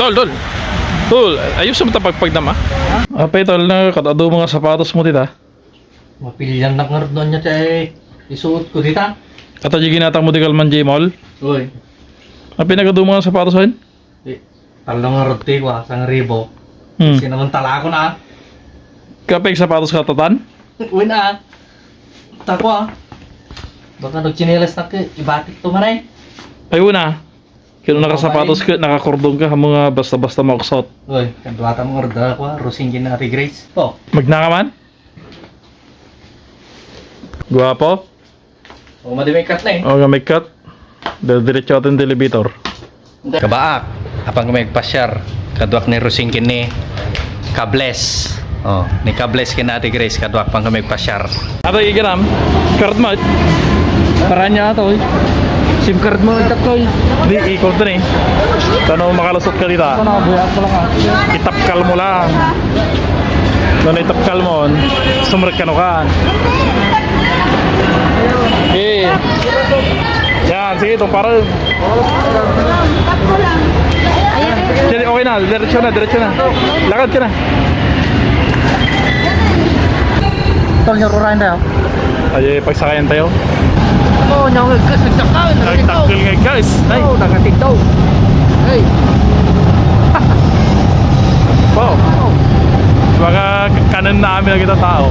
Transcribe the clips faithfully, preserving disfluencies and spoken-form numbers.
Tol, tol. Tol, ayos mo ta pagpagdama. Apay, tol, na, kad adu mga sapatos mo dita. Mapilian na nga rin niya tayo isuot ko dita. At aja ginatang mo di kalman, Jay Mall. Uy. Apay, nagadu mga sapatos, oy? Eh, talo nga rod ti kwa, sang ribo. Hmm. Sinaman tala ko na. Kapag sapatos ka, tatan? Uy na. Takwa. Baka nagtsinelas na ka, ibatik to maray. Ay, una. Kaya nakasapatos ka, nakakordon ka, mga basta-basta mauksot. Uy, kadwata mo order ako, ah. Rosingkin na Ate Grace. Oh. Magnaka man? Guwapo? O, madi may cut na eh. O, nga may cut. Diretso atin ti elevator. Kabaak, apan kami agpasyar. Kaduak ni Rosing ken ni Kables. O, ni Kables ken Ate Grace, kaduak pan kami agpasyar. Ato iganam, card mo. Paraan niya ato, eh. SIM card mo, nagtakloy. Di, ikol to ni. Tano makalusot ka dita. Ano, buya ko lang, ah. Itapkal mo lang. Nung itapkal mo, sumrek ka no ka. Eh. Yan, sige, itong parang. Dali, okay na, diretso na, diretso na. Lakad ka na. Tol, nyururan tayo. Ay, pagsakayan tayo. Oo, nangagkas, nagtakaw, nagtakaw. Nagtakil nga, guys. Ay. Oo, nakatitaw. Ay. Wow. Mga kanan na amin ang kita tao.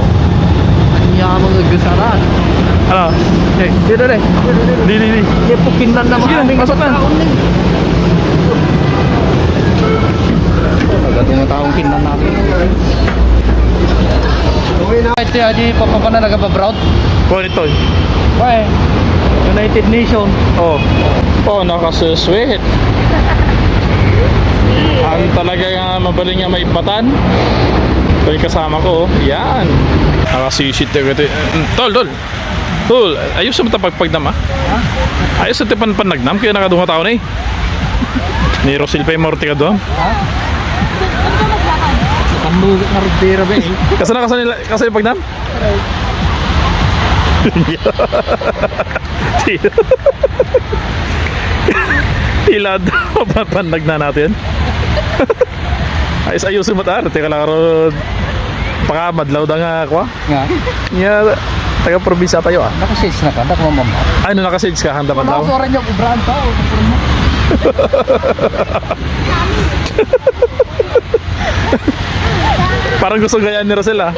Anya mga gasaran. Ano? Eh, dito na eh. Di, di, di. Hindi po kinan na. Sige, mga aming pasok na. Tao ni. Agad yung taong kinan natin. Ito yung di pa pa na nagpabrown. Kuha nito eh. Why? United Nation. Oh. Oh, nakasweet. Ang talaga nga mabaling nga maipatan. Ito yung kasama ko, oh. Yan. Nakasisit na ito. Tol, tol. Tol, ayos mo ta pagpagdam, ah. Ayos ti panpanagnam, kaya nakadunga tao na eh. Ni Rosil pa yung morte ka doon. Ha? Nakanlugat na rodera ba eh? Kasa na, kasa nila, kasa yung pagdam? Tilad. Papanag na natin. Ayos, ayos mo ta. Teka lang, ron. Pakamadlaw da nga, kwa? Nga? Nga, taga-probinsya tayo, ah. Naka-shades na ka, naka-mama. Ay, no, naka-shades ka, handa pa daw. Naka-shades na ka, naka-mama. Parang gusto gayaan ni Rosel, ah.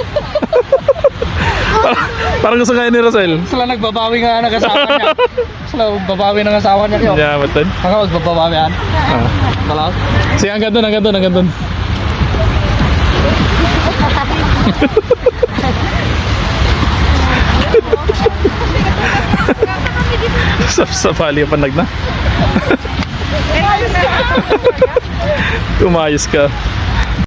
Parang, parang gusto gayaan ni Rosel. Sila nagbabawi nga nag-asawa niya. Sila nagbabawi ng asawa niya, yo. Niya, ba't yun? Ako, magbabawi, ah. Ah. Talaw? Sige, hanggang doon, hanggang doon, hanggang doon. Sapsapali pa nagna. Tumayos ka.